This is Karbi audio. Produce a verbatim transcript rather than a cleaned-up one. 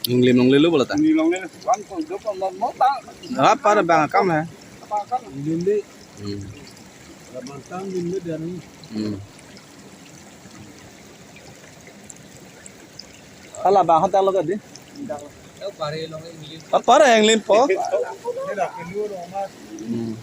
Inglim longlelo pulo ta. Inglim longlelo. Wan ko do ko mo mo bang. Ah, para bang akam he. Apa akam? Inglim de. Hmm. Labang tam inglim de dan. Hmm. Hala bang hotel lo ka di. Pare long inglim. Ah, pare inglim po. Hmm.